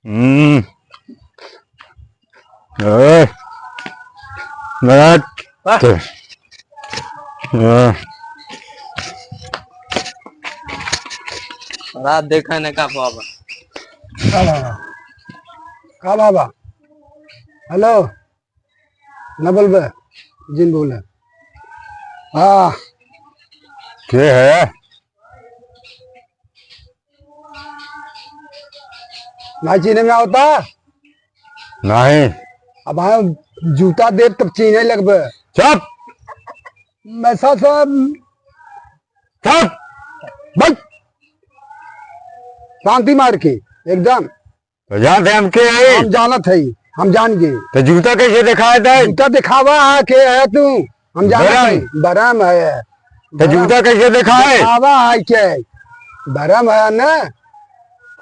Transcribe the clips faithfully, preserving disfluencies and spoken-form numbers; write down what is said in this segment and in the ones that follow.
हम्म। ए, बैठ। वाह। ए। रात देखा न का बाबा। का बाबा? का बाबा? हेलो? न बोलबे? जिन बोले। हाँ। के है? ना चीने में आवता? नहीं। अब हाँ, जूता देब तब चीने लगबे। चुप। मैं सा-, सा-, चुप। बस। शांति मार के, एकदम। तो जानत है हम के हई? हम जानत हई, हम जान गए। तो जूता कैसे दिखाए थे? जूता दिखावा है, के है तू? हम जानत बरम। हई, बरम है। तो बरम। जूता कैसे दिखाए? दिखावा है के? बरम है ना?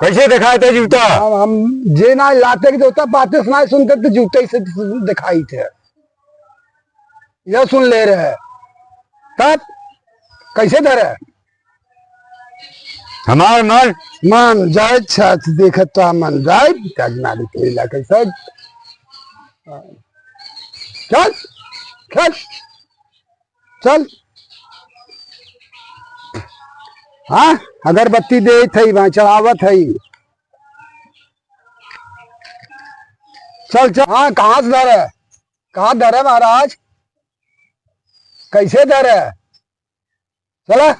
कैसे दिखाए थे जूता? हम, हम जे ना लाते के जूता पाते सुनाए सुनते तो जूते से दिखाई थे। यह सुन ले रहे। तब कैसे धरे? हमार मन। मन जाए छत देखत तो मन जाए, तज मारी खेला कैसे। चल, चल, चल। हाँ, अगरबत्ती देत हई, वहाँ चढ़ावत हई। चल, चल। हाँ, कहाँ से धरे? कहाँ धरे महाराज? कैसे धरे? चला,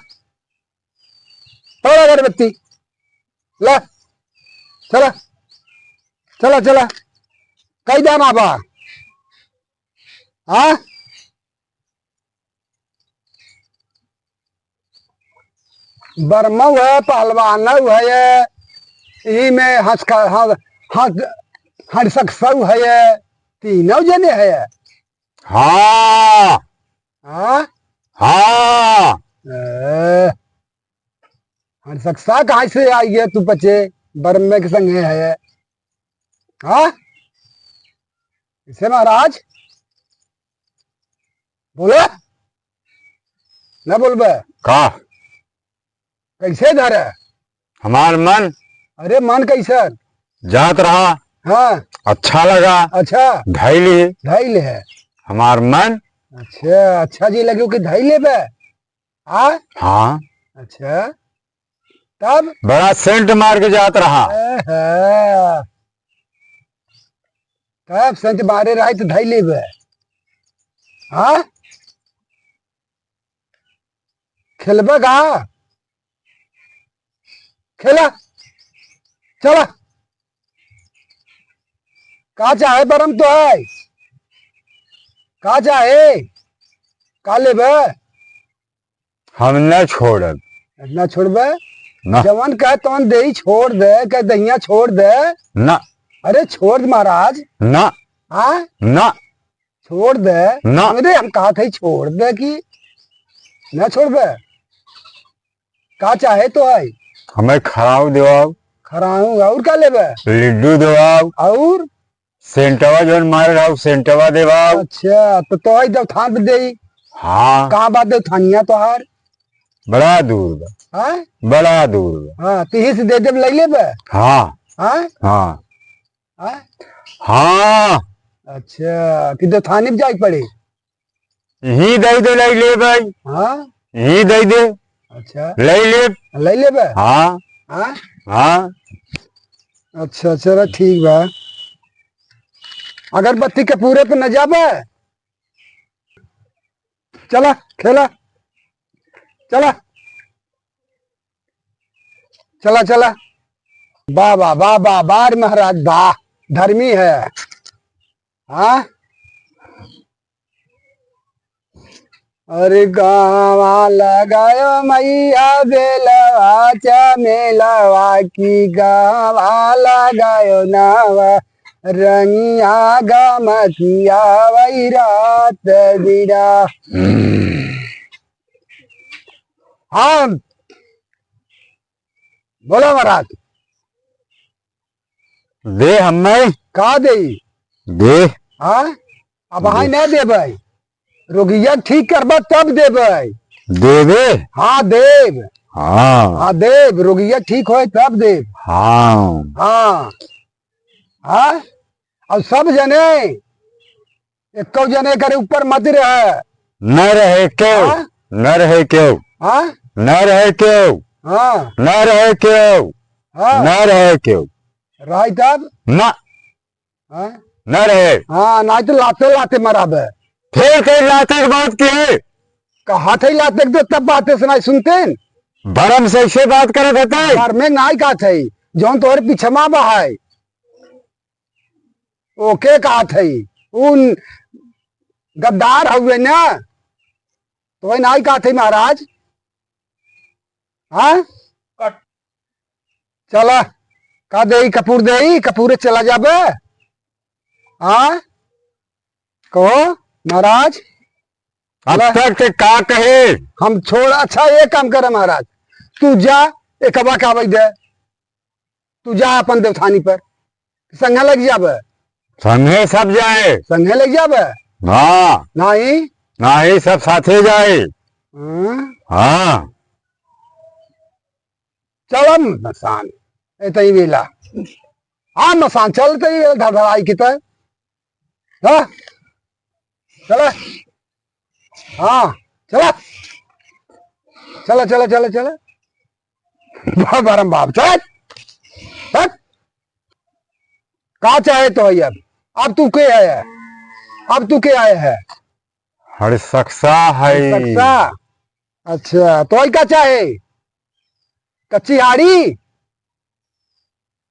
पकड़ अगरबत्ती, ला, चला, चला, चला, कई दाना बा? हाँ, बरमऊ है, पहलवानऊ है, ई में हंस का, हंस, हंस, हंसकसऊ है, तीनों जने है। हाँ। हाँ? हाँ। ए, हंसकसा कहाँ से आई है तू पचे? बरमे के संगे है। हाँ? इसे महाराज? बोले? ना बोलबे? का? कैसे धरे? हमार मन। अरे मन कैसन? जात रहा। हाँ। अच्छा लगा। अच्छा। धइली। धइले है। हमार मन। अच्छा, अच्छा जी लगे कि धइले बे? हाँ? हाँ। अच्छा। तब? बड़ा सेंट मार के जात रहा। आहा। तब सेंट मारे रहा तो धइले बे? हाँ? खेलबे का? खेला, चला। का चाहे बरम तो है? का चाहे? का लेबे? हम न छोड़ब। ना छोड़बे? ना। जवन कहे तवन देई, छोड़ दे, कहे दहिया छोड़ दे। ना। अरे छोड़ दे महाराज। ना। हाँ? ना। छोड़ दे। ना। अरे हम कहा थे छोड़ दे कि ना छोड़बे? का चाहे तो है? हमें खराऊ देवाओ। खराऊ और का लेबे? लिड्डू देवाओ। और? सेंटवा जौन मारे रहा, सेंटवा देवाओ। अच्छा, तो तोहई देवथान पे देई। हाँ। कहाँ बा देवथानिया तोहार? बड़ा दूर बा। हाँ? बड़ा दूर बा। हाँ, तो यही से दे देब, लई लेबे? हाँ। हाँ? हाँ। हाँ? हाँ। अच्छा, कि देवथानी पे जाए के पड़े? यही दे दे, लई लेबे। हाँ? यही दे दे। अच्छा। लई लेब। लई लेबे? हाँ। हाँ? हाँ। अच्छा, चला ठीक बा। अगरबत्ती के पूरे पे न जाबे? चला, खेला। चला। चला, चला। वाह, वाह, वाह, वाह, वाह रे महाराज, वाह। धर्मी है। हाँ? अरे गावा लगायो मैया बेलवा चमेलवा की गावा लगायो नावा रंगिया गमतिया वही रात बिरा। हाँ, बोला महाराज। दे हमें। का देई? दे। हाँ? अब दे। हाय ना देबै। रोगिया ठीक करबा तब देबै। देबे? हाँ, देब। हाँ। हाँ, देब। रोगिया ठीक होए तब देब। हाँ। हाँ। हाँ? और सब जने, एको जने करे ऊपर मत रहे। न रहे केव, हाँ? न रहे केव, हाँ? न रहे केव, हाँ। न रहे केव, हाँ। न रहे केव। राय तब? ना। हाँ? न रहे। हाँ, नाहीं तो लाते लाते मराबे। फिर कहीं लाते के बात की है? कहा थे लाते के तो तब बातें सुनाई सुनते हैं। भरम से ऐसे बात करत हते। घर में नाहीं कहा थे, जौन तोहरे पीछे माँ बहाए। ओके कहा थे, उन गद्दार हुए ना, तो वही नाहीं कहा थे महाराज। हाँ? कट। चला, का देई, कपूर देई, कपूरे चला जाबे। हाँ? कहो, महाराज। अब चला। तक के का कहे? हम छोड़, अच्छा, ये काम करे महाराज, तू जा, एक हवा का आवाज दे, तू जा अपन देवथानी पर, संगे लग जाबे। संगे सब जाए। संगे लग जाबे। हाँ। नाहीं? नाहीं, सब साथे जाए। हाँ। हाँ। चल हम मसान, ए तई वेला। हाँ, मसान, चल तई वेला धड़धड़ाई के तय। हाँ? चला। हाँ, चला। चला, चला, चला, चला। बाप, बारम बाप, चल। हट। का चाहे तो है अब? अब तू के है? अब तू के आए है? हड़सकसा है। हड़सकसा? अच्छा, तो आई का चाहे? कच्ची हाड़ी?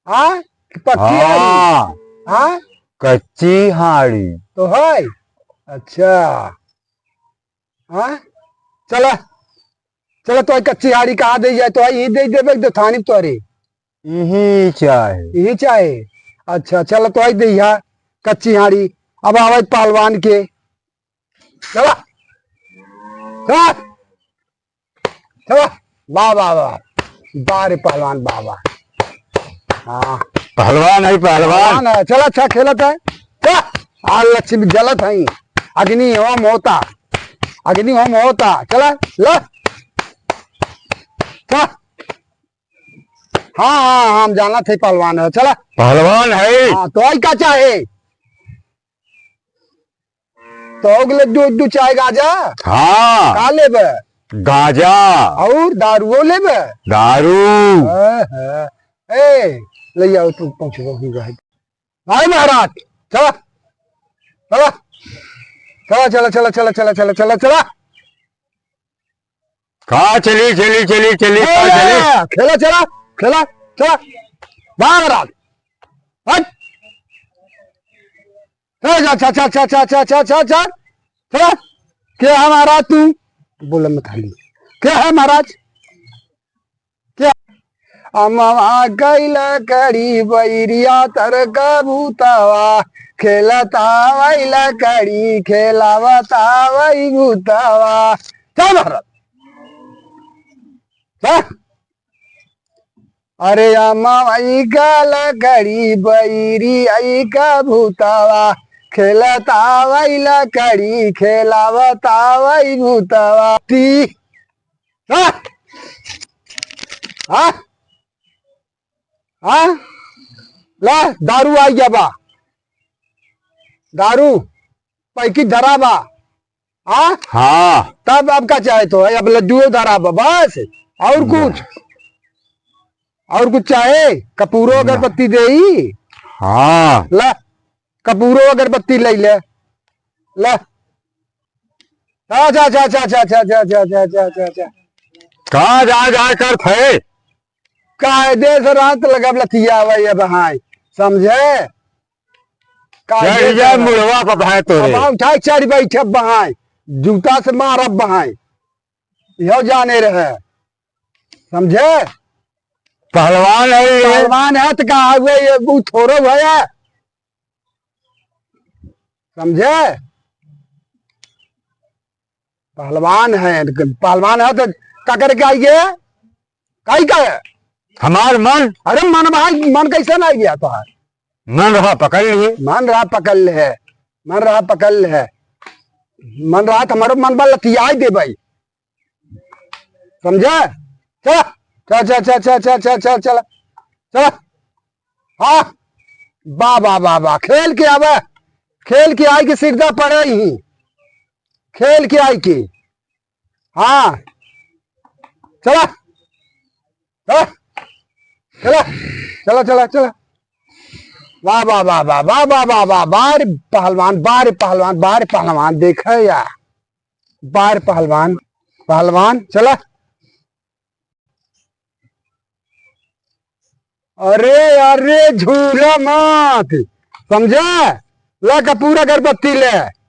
हाँ? कि पक्की हाड़ी? हाँ। हाँ? कच्ची हाड़ी। तो है? अच्छा। हाँ? चला, चला, तो कच्ची हाड़ी कहाँ दे जाए? तो यही दे देबे, देवथानी तोरे। यही चाहे। यही चाहे। अच्छा, चला, तो दे यहाँ कच्ची हाड़ी। अब आवे पहलवान के। चला, चला, चला। वाह, वाह, वाह। वाह रे पहलवान, वाह, वाह। हाँ। पहलवान है, पहलवान। पहलवान है। चला, अच्छा खेलत है। चला। आज लक्ष्मी जलत है। अग्नि होम होता। अग्नि होम होता। चला, ला। चला। हाँ, हाँ, हाँ, हम जानत है पहलवान है। चला। पहलवान है। हाँ, तो आई का चाहे? तो लड्डू उड्डू चाहे गाजा? हाँ। का लेबे? गाजा। और दारुओ लेबे? दारू। हाँ, हाँ। ए, ले आओ तू पहुँचबो की भाई। भाई महाराज, चला। चला। चला, चला, चला। का चली, चली, चली, चली, का चली? खेला, खेला, चला, खेला, चला। भाग महाराज। हट। चल, चल, चल। चला। के है महाराज तू? बोला मत हाली। के है महाराज? क्या? अमवा गइल कड़ी बैरिया तर का भूतवा, खेलता वैल कड़ी खेलावता वही भूतवा। चल महाराज। चल। अरे अमवा गइल कड़ी बैरी आई का भूतवा, खेलता वैल कड़ी खेलावता वही भूतवा। ती हाँ? हाँ? हाँ? ला, दारू आई गया बा। दारू, पैकी धरा बा। हाँ? हाँ। तब अब का चाहे तो है? अब लड्डू धरा बा, बस। और कुछ? और कुछ चाहे? कपूरो अगरबत्ती देई? हाँ। ला, कपूरो अगरबत्ती ले ले। ला। जा, जा, जा। कहाँ जा, जा करत है? कायदे से रात लगब लतियावे ये बहाई, समझे? कायदे चढ़ से जा रहा। मुड़वा पर भाई तोरे। अब उठाए चढ़ बैठे बहाई, जूता से मारब बहाई, यो जाने रहे, समझे? पहलवान है ये। पहलवान है तो का हुए, ये ऊ थोड़ो भया, समझे? पहलवान है, पहलवान है तो का करे के आइए? काई का है? हमार मन। अरे मन भाई, मन कैसे ना आइए तोहार? मन रहा पकड़ लिए। मन रहा पकड़ ले है, मन रहा पकड़ ले है, मन रहा तो हमारो मन बा लतियाई दे भाई, समझे? चला, चला, चला। हाँ, वाह, वाह, वाह, वाह, खेल के आवे, खेल के आई के सिरदा पड़े ही, खेल के आई के। हाँ, चला, हाँ, चला, चला, चला, चला। वाह, वाह, वाह, वाह, वाह, वाह, वाह, वाह, वाह रे पहलवान, वाह रे पहलवान, वाह रे पहलवान, देखे या, वाह रे पहलवान, पहलवान, चला। अरे, अरे, झूला मत, समझे? ला का पूरा अगरबत्ती ले,